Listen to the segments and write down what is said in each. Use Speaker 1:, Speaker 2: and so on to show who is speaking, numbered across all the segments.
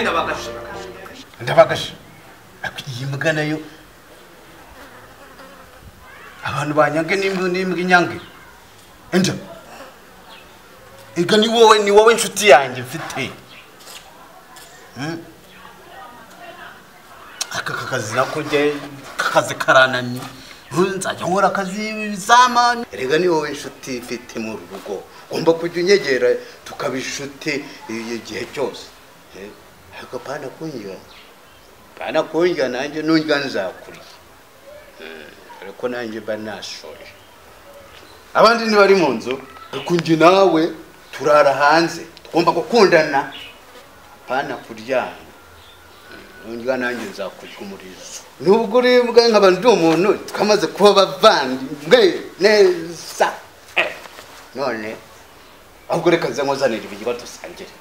Speaker 1: Ndabagashe. Ndabagashe. Iyi mbwa nayo abantu banyange n'imbwa inyange. Enja. Ega ni wowe inshuti yanjye mfite. Aka kazi nako nje kakazi karanani. Nzajya nkora akazi zamani. Erega ni wowe inshuti mfite mu rugo. Ugomba kujya unyegera tukaba inshuti igihe cyose. Ariko pana kunjya. Pana kunjya nanjye nunjya nzakuriye. Ariko nanjye mba nashoje. Abandi ntibari mu nzu, ariko njye nawe turara hanze. Tugomba gukundana. Pana kuryana. Nunjya nanjye nzakurya umurizo. Nubwo uri imbwa nkaba ndi umuntu twamaze kuba abavandimwe neza. None ahubwo reka nze nkuzanire ibiryo dusangire.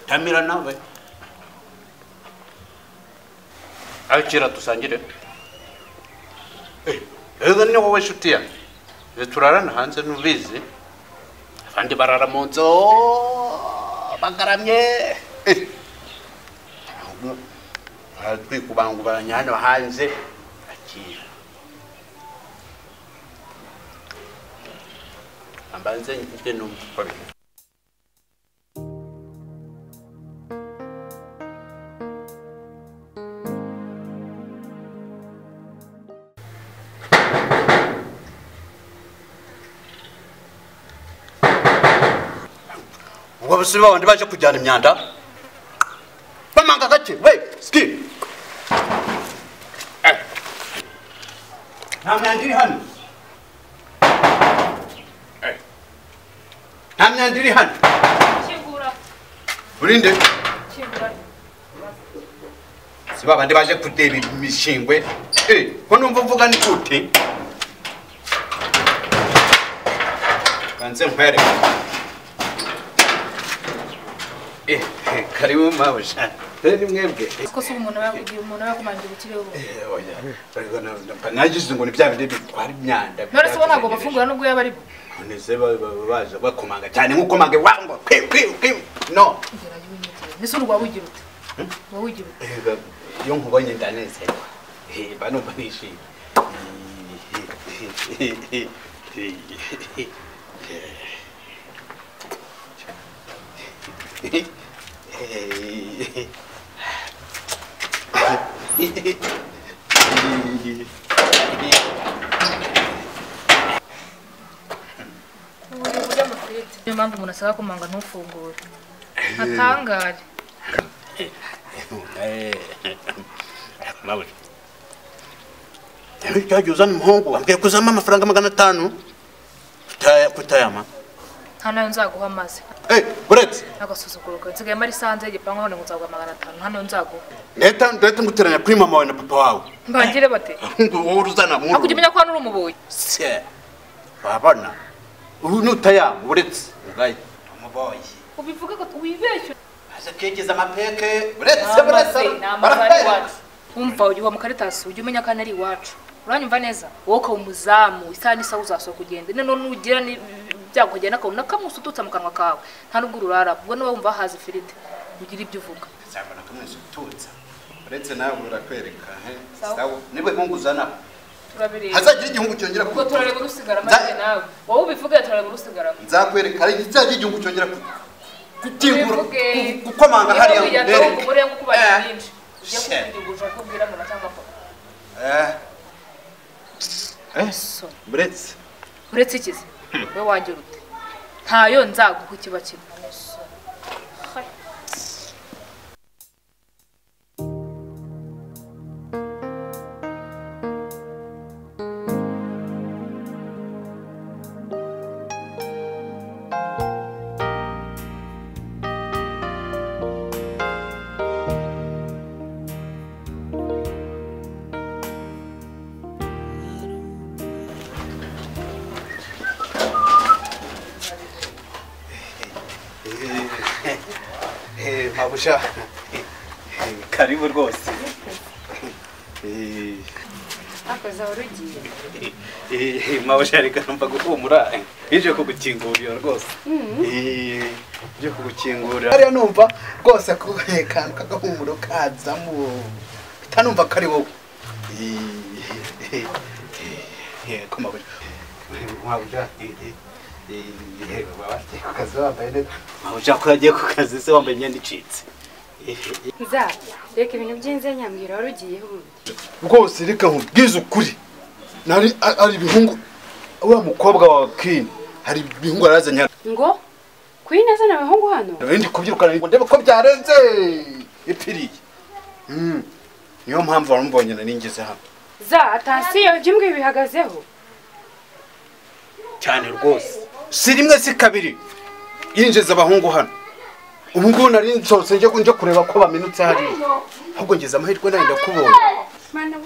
Speaker 1: Tamira nawe. Akira dusangire. Ega ni wowe inshuti yanjye. Turarana hanze nubizi. Abandi barara mu nzu bagaramye. Twikubangubanya hano hanze. Akira. Ambanze njye numva. Ubwo abasore babandi baje kujyana imyanda bamanga gake we ski. Nta myanda iri hano. Nta myanda iri hano.
Speaker 2: Kingura.
Speaker 1: Urinde?
Speaker 2: Kingura.
Speaker 1: Si babandi baje kudeba imishingwe. Ko numva mvuga ni gute? Kanze nkwereke. Karibu mabusha. Rero mwebwe.
Speaker 2: Ko se umuntu yakugiye umuntu yakumanje ubukire ubu.
Speaker 1: Oya. Nagize ngo ni bya bindi bitwara imyanda.
Speaker 2: None se ntabwo bafungura nubwo yaba ari bo.
Speaker 1: None se baje bakomanga cyane nkukomanga wango kwe kwe kwe. No.
Speaker 2: Nese urwa wigira ute? Wowe wigira ute?
Speaker 1: Iyo nkubonye ndanezerwa. Ba numva nishimye.
Speaker 2: Niyo mpamvu umuntu asaba kumanga ntufungure. Atangare.
Speaker 1: Mawe. Cyagiye uzana umuhungu wambwiye kuzama amafaranga 500. Kutayama.
Speaker 2: Hano nzaguha amazi.
Speaker 1: Buretse.
Speaker 2: Agasuzuguro kawe. Nsigaye mari sanze igipangu none ngo nzaguha 500. Hano nzaguha.
Speaker 1: Leta nguteranya kuri mama wawe na papa wawe.
Speaker 2: Mbangire bate?
Speaker 1: Wowe uruzana mu.
Speaker 2: Akujya umenya ko hano uri umuboyi.
Speaker 1: Se. Babana. Ubu nutayama buretse. Ngaye. Umuboyi.
Speaker 2: Ubivuga ko wibeshye.
Speaker 1: Aza kegeza amapeke. Buretse buretse.
Speaker 2: Umva ujya mu karitasi ujya umenya ko ari iwacu. Uranyumva neza? Wowe ukaba umuzamu, isaha n'isaha uzasohoka ugende. None nugira ibyago ugenda akabona kamusututsa mu kanwa kawe. Nta nubwo ururara, ubwo niba wumva haza ifiriti ugira ibyo uvuga.
Speaker 1: Nzabona kamusututsa. Uretse nawe urakwereka, sawa. Nibwe nkungu uzana.
Speaker 2: Turabireba.
Speaker 1: Hazagira igihungu cyongera
Speaker 2: kuko turareba urusigara maze nawe. Wowe ubivuge turareba urusigara.
Speaker 1: Nzakwereka hari igizagira igihungu cyongera kutingura gukomanga hariya
Speaker 2: ngo umure ngo kubaye byinshi. Ujye kuvuga kubwira mama cyangwa papa.
Speaker 1: Buretse.
Speaker 2: Buretse ikize. We wagira ute? Ntayo nzaguha ikiba kimwe.
Speaker 1: Mabusha karibu rwose.
Speaker 3: Akoza urugiye.
Speaker 1: Mabusha reka numva guhumura ije kugukingurira rwose. Ije kugukingurira. Hariya numva rwose kuhekana kagahumuro kazamo. Bitanumva kari wowe. Ko mabusha. Mabusha Mabusha ko yagiye ku kazi se wambaye imyenda icitse.
Speaker 3: Nza reka ibintu by'inze nyambwira wari ugiye ubundi.
Speaker 1: Rwose reka nkubwize ukuri. Nari ari ibihungu wa mukobwa wa Queen hari ibihungu arazanye.
Speaker 3: Ngo Queen azana abahungu hano?
Speaker 1: Ndi kubyirukana ngo ndebe ko byarenze ipiriye. Niyo mpamvu warumbonye nari ngeze hano.
Speaker 3: Za attention byumwe bihagazeho.
Speaker 1: Cyane rwose. Si rimwe si kabiri yinjiza abahungu hano. Ubu ngubu nari nsohotse nje kureba ko baminutse hariya. Ahubwo ngeze amahirwe nawe ndakubonye.
Speaker 3: Mana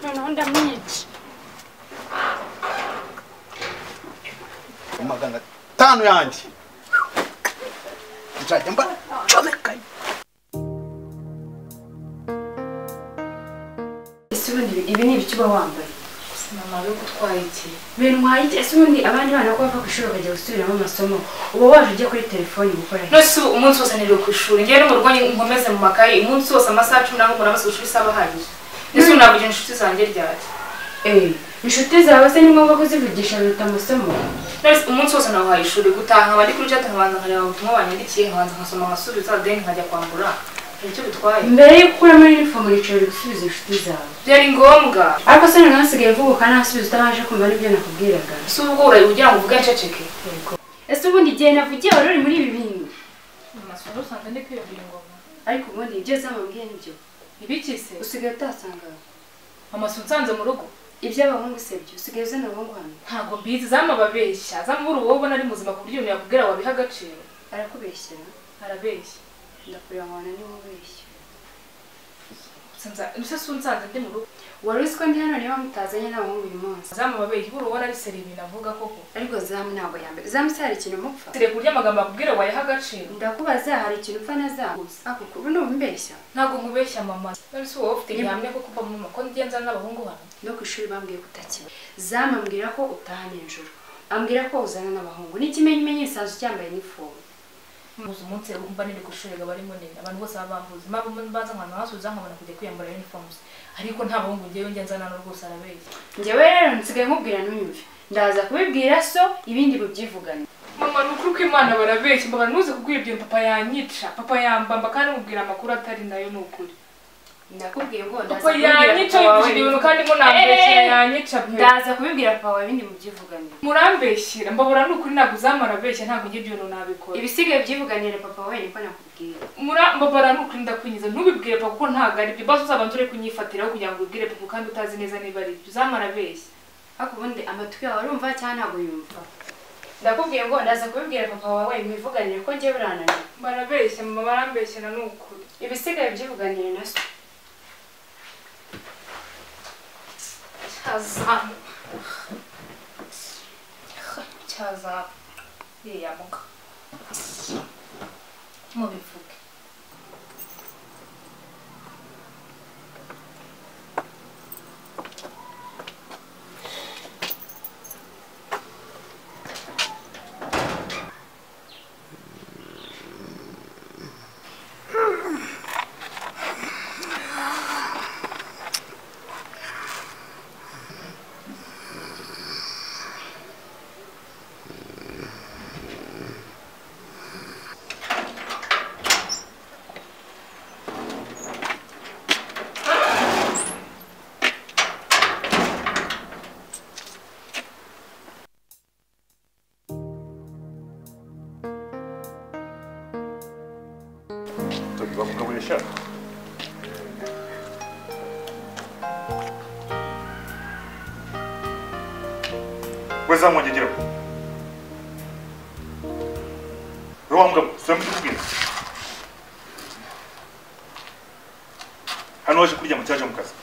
Speaker 3: noneho ndamwica.
Speaker 1: 500 yanjye. Nzajya mba comekaye.
Speaker 3: Ese ubundi ibi ni ibiki uba wambaye?
Speaker 2: Mama yo gutwaye iki?
Speaker 3: Bintwaye iki? Ese ubundi abandi bana ko bava ku ishuri bakajya gusubiramo amasomo uba waje ujya kuri telefoni gukora iki?
Speaker 2: None umunsi wose niriwe ku ishuri ngiye no mu rugo nkomeze mu makayi umunsi wose amasaha 11 muramaze ku ishuri saba ahagije. Nese navugira inshuti zanjye ryari?
Speaker 3: Inshuti zawe se ni ngombwa kuzivugisha biruta amasomo?
Speaker 2: None umunsi wose nahaye ishuri gutaha nkaba ndi kuri chat nkabanza nkareba ubutumwa banyandikiye nkabanza nkasoma nkasubiza then nkajya kwambura. Icyo bitwaye.
Speaker 3: Mbere yo gukuramo uniform yicaye uri gusubiza inshuti zawe.
Speaker 2: Byari ngombwa.
Speaker 3: Ariko se noneho nsigaye mvuga ukanasubiza utabanje kumva n'ibyo nakubwiraga.
Speaker 2: Si ubwo uraye ugira ngo uvuge nceceke.
Speaker 3: Yego. Ese ubundi igihe navugiye wari uri muri ibi bintu?
Speaker 2: Amasura usanga ndi kwiyumvira ingoma.
Speaker 3: Ariko ubundi ibyo zamubwiye nibyo.
Speaker 2: Ibiki se?
Speaker 3: Usigaye utasanga.
Speaker 2: Mama nsanze mu rugo.
Speaker 3: Iby'abahungu se byo usigaye uzana abahungu hano?
Speaker 2: Ntabwo mbizi zamababeshya. Zamubura uwo ubona ari muzima ku buryo umuntu yakubwira wabiha agaciro.
Speaker 3: Arakubeshyera?
Speaker 2: Arabeshya.
Speaker 3: Ndakureba nkabona niba ubeshya.
Speaker 2: Nse nsanze ndi mu rugo.
Speaker 3: Wari uzi ko ndi hano niba mutazanye n'abahungu uyu munsi.
Speaker 2: Zamababeshya ibura ubona ari seri ibintu avuga koko.
Speaker 3: Ariko Zamu ntabwo yambaye. Zamu se hari ikintu mupfa?
Speaker 2: Sire kurya amagambo akubwira wayaha agaciro.
Speaker 3: Ndakubaza hari ikintu upfa na Zamu? Ako ubu ni umbeshya?
Speaker 2: Ntabwo nkubeshya mama. None se wowe ufite igihamya ko kuva mama ko ngenza n'abahungu hano?
Speaker 3: No ku ishuri bambwiye ko utakiba. Zamu ambwira ko utaha nijoro. Ambwira ko uzana n'abahungu. N'ikimenyimenyi nsanzwe ucyambaye inifomu.
Speaker 2: Muzi umunsi mba niri ku ishuri bari munini abantu bose babambuza impamvu mbanza nkana hasubiza nkabona kujya kwiyambara uniforms ariko nta bahungu ngewe njya nzana no rwose arabeshya.
Speaker 3: Njyewe rero nsigaye nkubwira ntunyumve ndaza kubibwira so ibindi mubyivugane.
Speaker 2: Mama ni ukuri ko Imana barabeshya mbaba ntuze kubwira ibyo papa yanyica papa yambamba kandi mubwira amakuru atari nayo ni ukuri.
Speaker 3: Ndakubwiye ngo ndaza
Speaker 2: papa yanyica yibwira ibintu kandi ngo nambeshyira yanyica pe.
Speaker 3: Ndaza kubibwira papa wawe ibindi mubyivuganire.
Speaker 2: Murambeshyira mbabura ni ukuri ntabwo uzamara abeshya ntabwo njye ibyo nabikora.
Speaker 3: Ibisigaye byivuganire papa wawe niko nakubwiye.
Speaker 2: Mbabara ni ukuri ndakwinyiza ntubibwire papa kuko ntabwo ari byo basi uzabanza ure kunyifatiraho kugira ngo ubibwire papa kandi utazi neza niba ari byo uzamara abeshya.
Speaker 3: Ariko ubundi amatwi yawe arumva cyangwa ntabwo yumva? Ndakubwiye ngo ndaza kubibwira papa wawe mwivuganire ko njye burananiye.
Speaker 2: Barabeshya mama barambeshya na ni ukuri.
Speaker 3: Ibisigaye byivuganire na so.
Speaker 2: Cyazamu cyazamu yiyamuka mubivuge.
Speaker 4: Bakugaburisha weza mwongegera ruwambwa sura hano waje kurya mu cyaje mu kazi.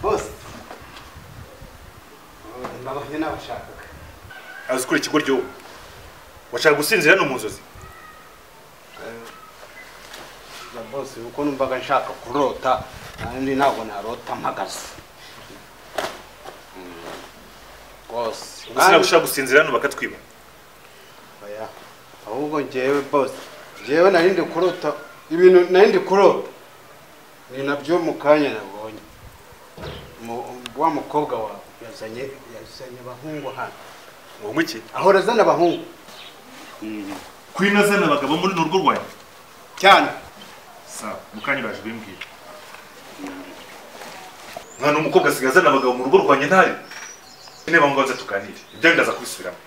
Speaker 1: Boss nabonye nabashakaga.
Speaker 4: Azi kuri ikigo ryo Washaka gusinzira no mu nzozi?
Speaker 1: Ya boss, uko numvaga nshaka kurota, kandi ntabwo narota mpagaze. Boss,
Speaker 4: gusa gusinzira no bakatwiba.
Speaker 1: Oya. Ahubwo njewe boss, njewe narindi kurota ibintu narindi kurota. Ni nabyo mukanya nabonye. Wa mukobwa wawe yazanye abahungu hano.
Speaker 4: Ngo iki?
Speaker 1: Ahora azana abahungu.
Speaker 4: Kwinazana abagabo muri n'urwo rwanyu.
Speaker 1: Cyane.
Speaker 4: Sawa, mukanya baje bimbwira. Mwana umukobwa asigazana abagabo mu rugo rwanyu ntari. Niba ngoza tuganire. Ibyo ndaza kubisubiramo.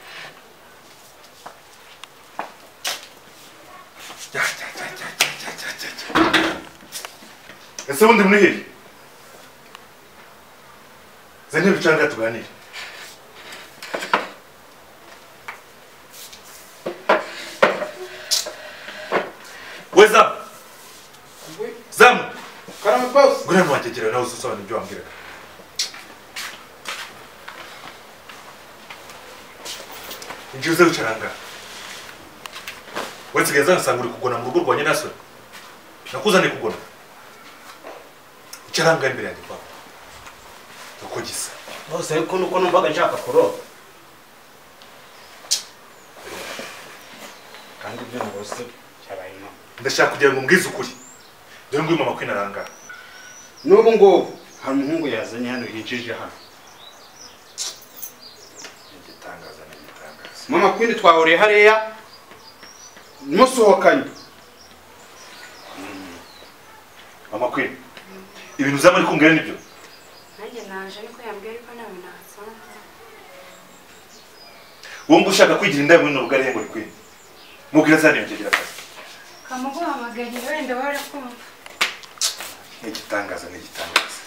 Speaker 4: Ese ubundi muri hehe? Zane bicanga tuganire. Weza. Zamu.
Speaker 1: Karame boss.
Speaker 4: Ngure mwakegera nawe usobanura ibyo wambwiraga. Injiuze ucaranga. Wetsigeza nsanga uri kugona mu rugo rwanye naswe. Nakuzane kugona. Ucaranga imbere yanjye papa. Uko gisa.
Speaker 1: Boss ariko nuko numvaga nshaka kurota. Kandi ibyo ngose cyabaye impamo.
Speaker 4: Ndashaka kugira ngo mbwize ukuri. Dore ngo mama kwinaranga.
Speaker 1: N'ubu ngo hari umuhungu yazanye hano yinjije hano.
Speaker 4: Igitangaza n'igitangaza.
Speaker 1: Mama kwindi twahuriye hariya musohokanye.
Speaker 4: Mama kwindi. Ibintu uzaba ari kumbwira nibyo?
Speaker 3: Nanjye naje ariko yambwiye ariko nawe nasanze.
Speaker 4: Wowe ngo ushaka kwigira indaya muri n'ubwo ari ngo kwindi. Mubwira zane yongera akazi.
Speaker 3: Kamuguhamagarira wenda barakumva.
Speaker 4: Igitangaza n'igitangaza.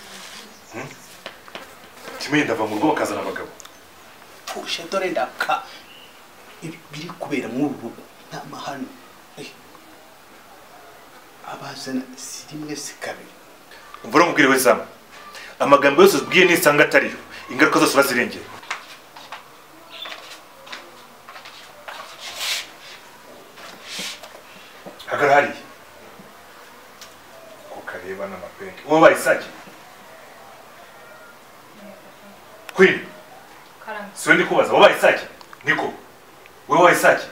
Speaker 4: Kimwe ndava mu rugo bakazana abagabo.
Speaker 1: Pfushe dore ndaka biri kubera mu rugo n'amahano. Abazana si rimwe si kabiri.
Speaker 4: Umvura mubwire we Zamu. Amagambo yose ubwiye nisanga atariyo. Ingaruka zose bazirengera. Hagarara hariya. Ko kareba n'amapenke. Wowe bayisake. Queen.
Speaker 2: Karame.
Speaker 4: Siwe ndi kubaza wowe bayisake. Niko. Wowe bayisake.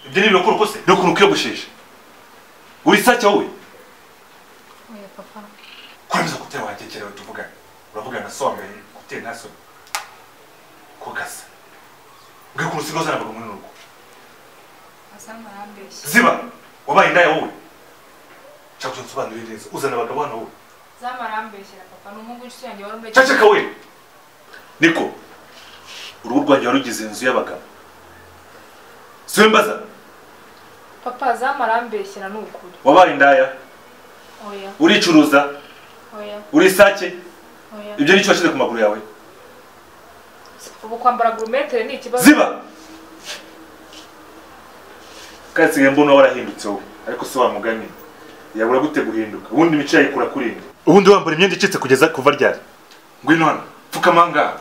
Speaker 4: Ibyo ni ibirokoro kose. Ni ukuntu ukiyogoshesha. Uri sake wowe?
Speaker 2: Oya papa.
Speaker 4: Kwemeza kutera wagekerewe tuvugana. Uravugana so wambaye kutera ntaso. Ko gasa. Ngiye kurusiga uzana abagabo muri rugo. Ziba wabaye indaya wowe. Chaka nsobanurire neza uzana abagabo hano wowe.
Speaker 2: Zamarambeshyira papa n'umuhungu w'inshuti yanjye wari umbe.
Speaker 4: Caceka we. Niko. Urugo rwanjye warugize inzu y'abagabo. Siwe mbaza.
Speaker 2: Papa zamarambeshyira ni ukuri.
Speaker 4: Wabaye indaya?
Speaker 2: Oya.
Speaker 4: Uricuruza?
Speaker 2: Oya.
Speaker 4: Uri sake?
Speaker 2: Oya.
Speaker 4: Ibyo nicyo washize ku maguru yawe.
Speaker 2: Ubu kwambara gourmette ni ikibazo.
Speaker 4: Ziba. Kandi mbona warahindutse wowe ariko se wamuganye yabura gute guhinduka ubundi imico yayikura kurinda ubundi wambara imyenda icitse kugeza kuva ryari ngwino hano pfukamanga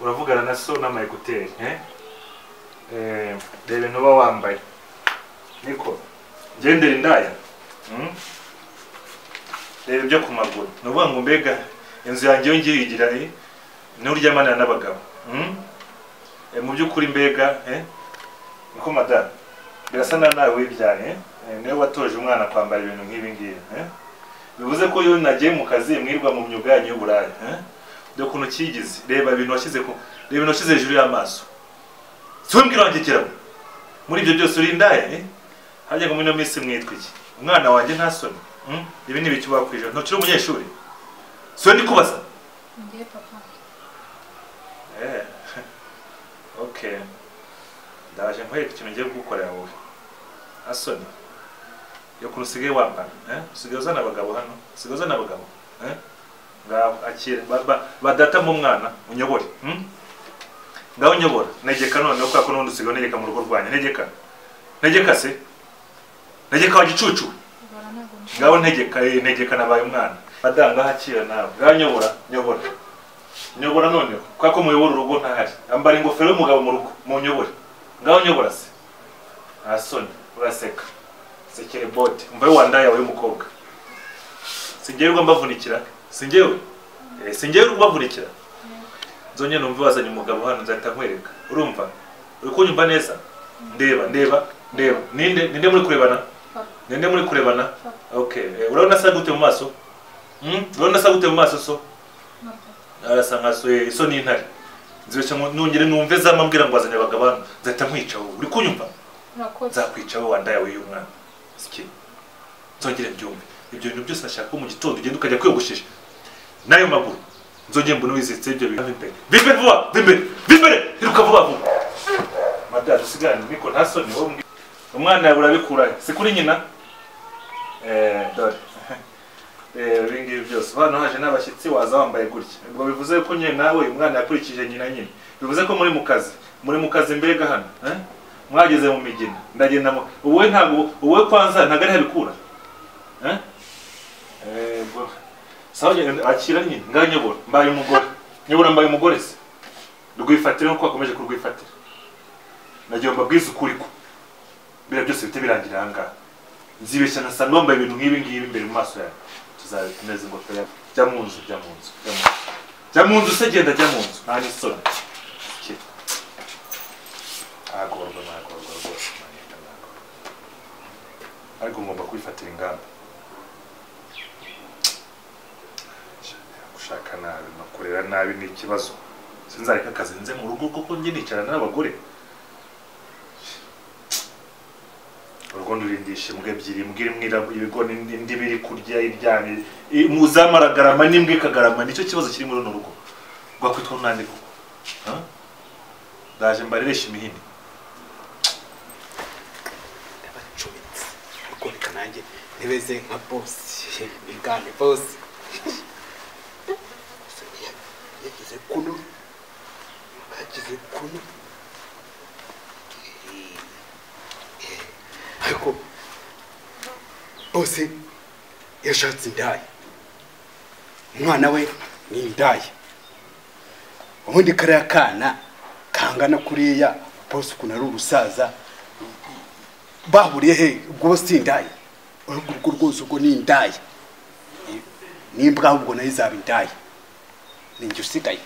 Speaker 4: uravugana na so n'ama ekuteri reba ntuba wambaye niko ngendera indaya reba ibyo ku maguru ni ukuvuga ngo mbega inzu yanjye yo ngiye igira n'uryamana n'abagabo mu by'ukuri mbega niko madame birasa na nawe wibyaye niwe watoje umwana kwambara ibintu nk'ibi ngibi bivuze ko iyo nagiye mu kazi mwirwa mu myuga yanyu y'uburaya dore ukuntu kigize reba ibintu washyize ku reba ibintu washyize hejuru y'amaso si we mbwira wanjye kirabo muri ibyo byose uri indaya harya ngo muri ino minsi mwitwa iki umwana wanjye nta soni ibi ni ibiki wakwije ntukiri umunyeshuri si we ndi kubaza
Speaker 2: ngiye papa
Speaker 4: okay ndaje nkwereka ikintu ngiye kugukorera wowe asoni yo kuntu usigaye wambara usigaye uzana abagabo hano usigaye uzana abagabo ngaho akira badata mu mwana unyobore ngaho unyobora negeka noneho kubera ko n'ubundi usigaye unegeka mu rugo rwanyu negeka negeka se negeka wa gicucu ngaho ntegeka negeka nabaye umwana madamu ngaho akira nawe ngaho nyobora nyobora nyobora noneho kubera ko muyobora urugo ntahari ambara ingofero y'umugabo mu rugo munyobore Ngaho nyobora se. Nta soni uraseka. Sekere bote. Umva wandaya we mukobwa. Singewe mbavunikira. Singewe. Singewe mbavunikira. Nzonye numva wazanye umugabo hano nzahita nkwereka. Urumva? Uri kunyumva neza? Ndeba, ndeba, ndeba. Ninde ninde muri kurebana? Ninde muri kurebana? Okay. Urabona asa gute mu maso? Urabona asa gute mu maso so? Arasa nka so so ni intare. Nzibeshya nongere numve zamambwira ngo wazanye abagabo hano nzahita nkwica wowe. Uri kunyumva? Nzakwica wowe wandaya we y'umwana. Siki. Nzongere mbyumve. Ibyo bintu byose nashaka ko mu gitondo ugenda ukajya kwiyogoshesha. Nayo maguru. Nzongere mbone wizitse ibyo bintu. Vimbere vuba, vimbere. Vimbere, iruka vuba vuba. Madame usigane niko nta soni wowe. Umwana yawe urabikura si kuri nyina? Dore. Ibingibi byose hano haje n'abashyitsi waza wambaye gutya. Ubwo bivuze ko nyine nawe umwana yakurikije nyina nyine. Bivuze ko muri mu kazi mbega hano, Mwageze mu migina. Ndagenda mu uwe ntago uwe kwanza ntago ari habikura. Bwo. Sawa akira nyine nganyobora mbaye umugore. Nyobora mbaye umugore se. Rwifatira nko akomeje kurwifatira. Nagiye mbabwiza ukuri ko bira byose bite birangira aha. Nzibeshya nasanga wambaye ibintu nk'ibi ngibi imbere mu maso yawe. Tuzabikomeza ingofero yawe. Jya mu nzu, jya mu nzu, jya mu nzu. Jya mu nzu se genda jya mu nzu. Nta n'isoni. Agorwa nagorwa rwose manita nagorwa. Ariko ngomba kwifatira ingamba. Gushaka nabi no kurera nabi ni ikibazo. Sinzareka akazi nze mu rugo kuko njye nicarana n'abagore. Urugo ndurindisha imbwa ebyiri, imbwa imwe ibigoni indi biri kurya iryamye, muzamaragarama n'imbwa ikagarama, nicyo kibazo kiri muri runo rugo. Rwakwitwa nande koko? Ndaje mbariresha imihini.
Speaker 1: Ndabacubitse. Ariko reka nanjye nibeze nka boss, bigane boss. Yagize kuno. Yagize kuno. Ariko bose yashatse indaya. Umwana we ni indaya. Ubundi kariya kana kangana kuriya bose ukuntu ari urusaza bahuriye he ubwo si indaya. Urwo rwose ubwo ni indaya. N'imbwa ahubwo nayo izaba indaya. Ninjye usigaye.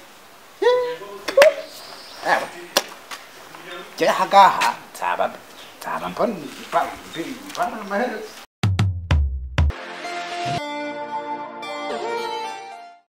Speaker 1: Jya hagaha nzaba mbona.